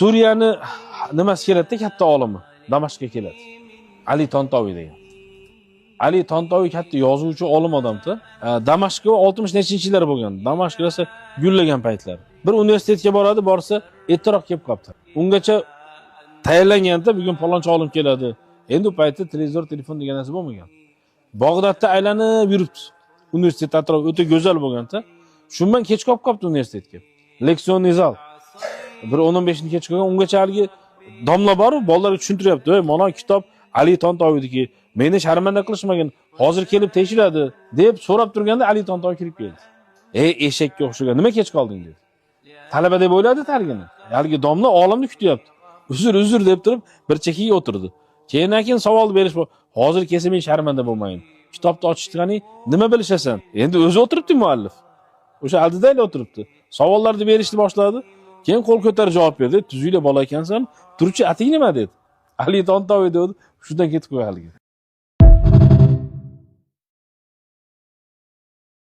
Suriyani nimasi keladida, katta olimi Damashqqa keladi. Ali Tontoviy degan. Ali Tontoviy katta yozuvchi, olim odamda. Damashqqa 60 nechinchi yillar bo'lgan. Damashq rosa gullagan paytlar. Bir universitetga boradi, borsa ertaroq kelib qolibdi. Ungacha tayyorlanganda bugun palonchi olim keladi. Endi u paytda televizor, telefon degan narsa bo'lmagan. Bag'dodda aylanib yuribdi. Universitet atrofi o'ta go'zal bo'lganda. Shundan kech qolib qolibdi universitetga. Лекционный зал. Bir 10-15 kech qolgan, ungacha haligi domla boru bolalarga tushuntiryapti. "Ey, mana kitob Ali Tontoviyniki. Meni sharmanda qilishmagin. Hozir kelib tekshiradi" deb so'rab turganda Ali Tontoviy kirib keldi. "Ey, eshakka o'xshagan, nima kech qolding?" dedi. Talaba deb o'yladi haligini. Haligi domla olimni kutyapti. "Uzr, uzr" deb turib bir chekkaga o'tirdi. Keyin savol berish, "Hozir kelsa men sharmanda bo'lmayin. Kitobni ochishdi, nima bilishasan?" Endi o'zi o'tiribdi muallif. O'sha oldida o'tiribdi. Savollarni berishni boshladi. Keyin qo'l ko'tarib javob berdi. "Tuzukli bola ekansan, turchi, ating nima?" dedi. "Ali Tontoviy" dedi. Shundan ketib qo'ydi haligi.